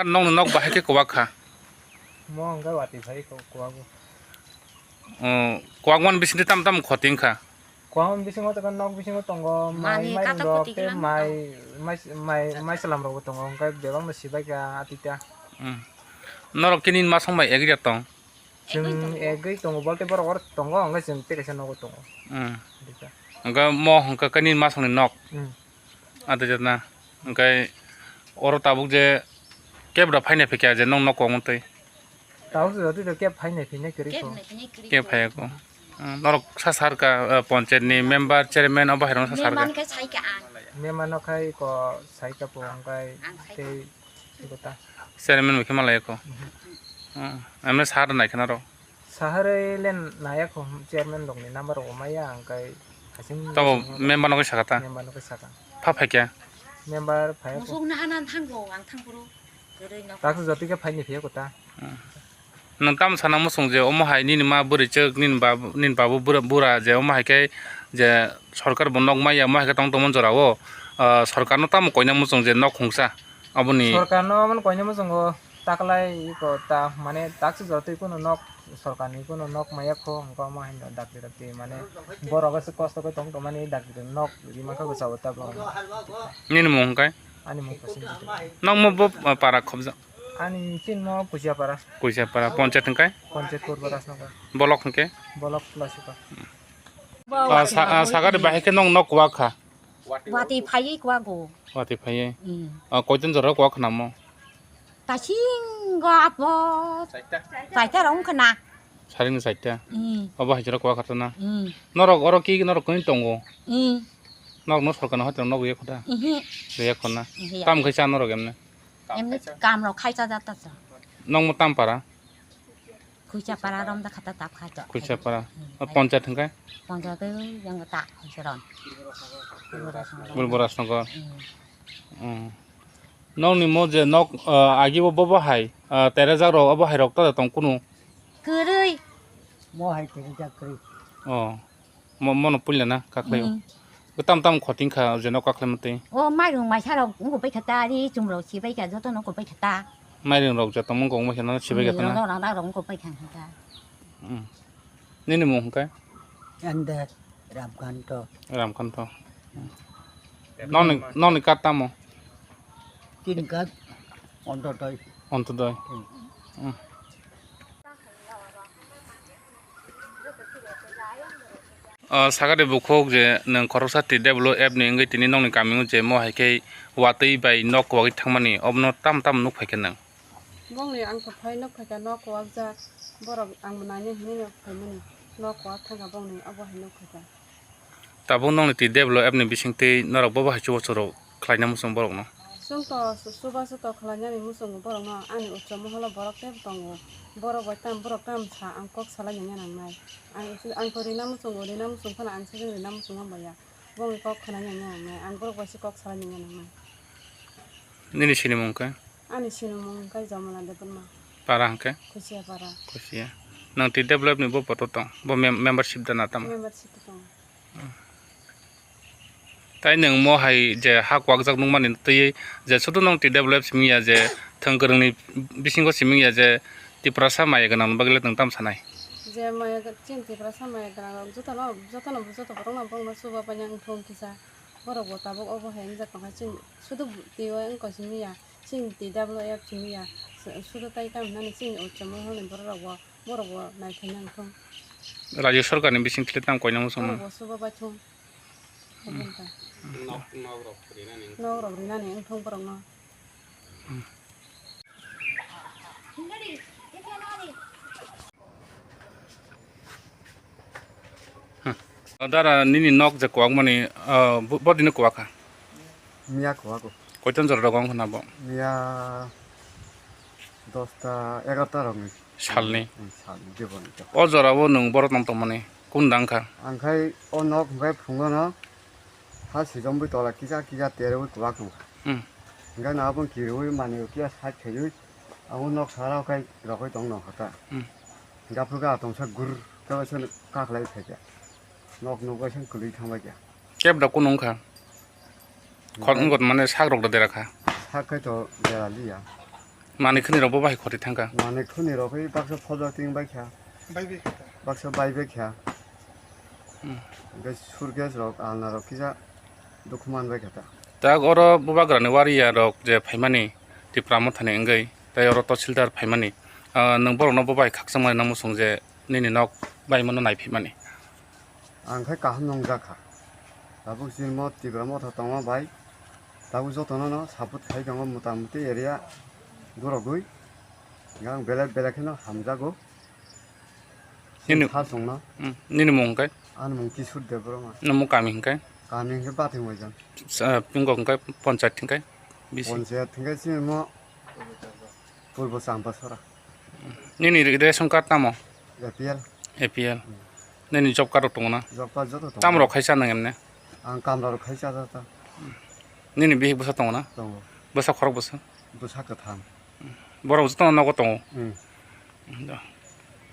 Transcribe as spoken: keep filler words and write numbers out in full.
Nokni nok bahai khe kwak kha. Mo hwnkhai watwi phai ko kwak. Oh, kwak man bisingtwi tam tam khoti wngkha. Kwak man bisingo tongkha nok bisingo tongo mai Mani mai katok rok khoti tei khwlangma mai tongo. Mai mai mai salam rok bo tongo hwnkhai bebak no sibai kha atita. Hmm. Norok kini ma song bai egri tong. Chwng egwi tongo bolte borok oro tongo hwnkhai chwng tei kaisa nogo tongo. Hmm. Atita. Hwnkhai mo hwnkhai kini ma song ni nok. Hmm. Atita na. Hwnkhai oro tabuk je kebra phaina phikya je nong nok kwk twi. Tabuk se jotoi to keb phaina phina kwrwi kho. Keb phaiya kho. Hmm, norok sa sar ka, eh, panchayat ni member, chairman obo hai rok sa sar ka. Member no khai ko sai ka po hwnkhai tei gota. Chairman bai khe malai kho. Hmm, emne sar nai khna rok. Saharwi len naya kho chairman rokni number rok maya hwnkhai hasing Tamo member no khe saka ta? Member no khe saka. Pha phaikya? Member phai kho. Musuk naha nan thangbo ang thangphuru. Kwrwi nok. Taksa jotoi khe phaini phiya kho ta. Hmm. Nwng tamo sana muchung je omo hai nini ma bwrwi chwk nini babu nini babu bura bura je omo hai khe je sorkar bo nok maya omo hai khe tong tongmani jora o, ah, sorkar no tamo koina muchung je nok khungsa. Aboni Sorkar no omono koina muchungo taklai iko ta mane taksa jotoi kunu nok sorkar ni kunu nok maya kho hwnkhai omo hai no dakti dakti mane borok ase kosto khe tong tongmani dakti nok rima khe bwsa bo tablo. Nini mung hwnkhai? Ani mung Prasenjit. Nokmo bo para khobjak? Ani chini mo Kuchiapara. Kuchiapara. Panchayat hwnkhai? Panchayat Purba Rajnagar. Bolok hwnkhe? Bolok Lasika. Ah, sa-, ah, sagari bahai khe nong nok kwak kha? Watwi phaiwi kwak go. Watwi phaiwi? Mm. Ah, koiton jora kwak khna mo? Tasingo apo. Chaita rong khna. Saring chaita? Mm. Obo hai jora kwak kha to na? Mm. Norok oro ki norok kuni tongo? Mm. Norok no sorkar no hotel nok ye khuda? Mhm. Ye khona. Mhm, ya. Tam khai cha norok emne? Emni kam rok khai cha jata cha. Nong mo tam para? Kuicha para rom da khata tap khai to. Kuicha para. Hmm. O panchayat hwnkhai? Panchayat yang ta khai ron. Bulbora Songor. Hmm. Hmm. Nong ni mo je nok, ah, agi bo bo hai, ah, terejak rok obo hai rok ta tong kunu? Kwrwi. Mo hai terejak kwrwi. Oh. Mo-, mono puila na kakhlai o. Hmm. Tam tam khoting kha je no kakhlai mate. O mairung maisa rok wngkuk bai kha ta, ri chum rok si bai kha, joto no wngkuk bai kha ta. Mairung rok joto wngkuk bai kha no si bai kha ta na. Hmm, rok rok wngkuk bai kha ta. Hmm. Nini mung hwnkhe? Ande Ramkanto. Ramkanto. Noni, noni kat tamo? Tin kat Ontodoi. Ontodoi. Hmm. Hmm. O, sakha de bukhuk je nwng khoroksa T W F ni wngwi tini nokni kamio je mo hai khe watwi bai nok kwagwi thangmani, obono tamo tamo nuk phai khe nwng? Bongni ang khe phai nuk phai kha nok kwakjak, borok ang bo naina hinwi no phaimani nok kwak thangkha bongni, obo hai nuk phai kha. Tabuk nokni T W F ni bisingtwi norok bobo hai chubachu rok khlaina muchung borokno? Chwng to chubachu to khlainani muchungo borokno, ani uchu moholo borok teibo tongo. Borok bai tam, borok tam sa ang kok salai nangya nangnai. Ang, ang to rina muchungo, rina muchung phano ang sajwk rina muchung manbaiya. Bongni kok khwnai nangya nangnai, ang borok bai se kok salai nangya nangnai. Nini sinimung khe? Ani sinimung khe Jamala Debbarma. Para hwnkhe? Kusia para. Kusia. Nang T W F ni bo poto tong, bo mem-, membership da na tamo? Membership tongo. Tai nwng mo hai je ha kwakjak nukmani twiwi je sudu nwng T W F simi ya je thwng kwrwngni bisingo simi ya je Tiprasa maya gwnangni bagwi le nwng tamo sanai? Je maya gw-, chini Tiprasa maya gwnangrok jotono, jotono joto borokno borokno chubapaina wngthung kisa borok bo tabuk obo hai wngjak tongkha chini sudu twiwi wngkha simi ya chini T W F simi ya su-, sudu tai tamo hinani chini uchu mohorni borok rok bo. Borok bo naikhaina wngthung. Rajyo sorkarni bising khle tamo koina muchung Borok mano. Bo chubabaithung. Nok, nok rok rinani wngthung. Nok rok rinani wngthung borokno. Hmm. Dara nini nok je kwak mani, ah, bo-, bodino kwak kha? Miya kwak o. Koiton jora rogo wngkha na bo? Miya dosta egarota rokni. Salni? Hmm, salni, jeboni to. O jora o nwng borok tong tongmani kun dang kha? Ang khai o nok hwnkhe phungo no ha sijom bui tola kisa kisa terwi kwak tong kha. Hmm. Hwnkhe no aboni kirwi manwi kisa side khaiwi abo nok sara khai rokoi tong nong kha ta. Hmm. Hwnkhe aphuru khe atongsa gur khe waisa kakhlai phaikha. Nok nukbai se kwlwi thangbai kha. Kebra kunu wngkha? Khot wngkha mane sak rok da dera kha. Sak khai to dera liya. Manwi khwnwi rok bo bahai khoti thangkha. Manwi khwnwi rok khe baksa phojak ting bai kha. Bai bai kha. Baksa bai bai kha. Hmm. Hwnkhe suitcase rok, alna rok kisa dukhu man bai kha ta. Tak oro bubagrani wariya rok je phaimani Tipra Mothani wngwi, tei oro Tahsildar phaimani, ah, nwng borokno bo bai khakchangmani nang muchung je nini nok bai mano nai phaimani. Ang khe kaham nwngjak kha. Tabuk chini mo Tipra Motha tongo bai. Tabuk jotono no support khai tongo, mota muti area gorogwi. Ang belai belai kheno hamjago. Nini, ha songno. Hmm, nini mung hwnkhe? Ani mung Kishore Debbarma. Nini mung kami hwnkhe? Kami hwnkhe Bathing Moijan. Sa-, pingo hwnkhe panchayat hwnkhe? Bisi. Panchayat hwnkhe chini mo Purbo Champasora. Nini ration card tamo? A P L. A P L. Hmm. Nini job card rok tongo na? Job card joto tongo. Tamo rok khaisa nang emne? Ang kamra rok khaisa jata. Nini bihik bwsa tongo na? Tongo. Bwsa khorok bwsa? Bwsa kwthang. Borok joto nogo tongo? Hmm. Da.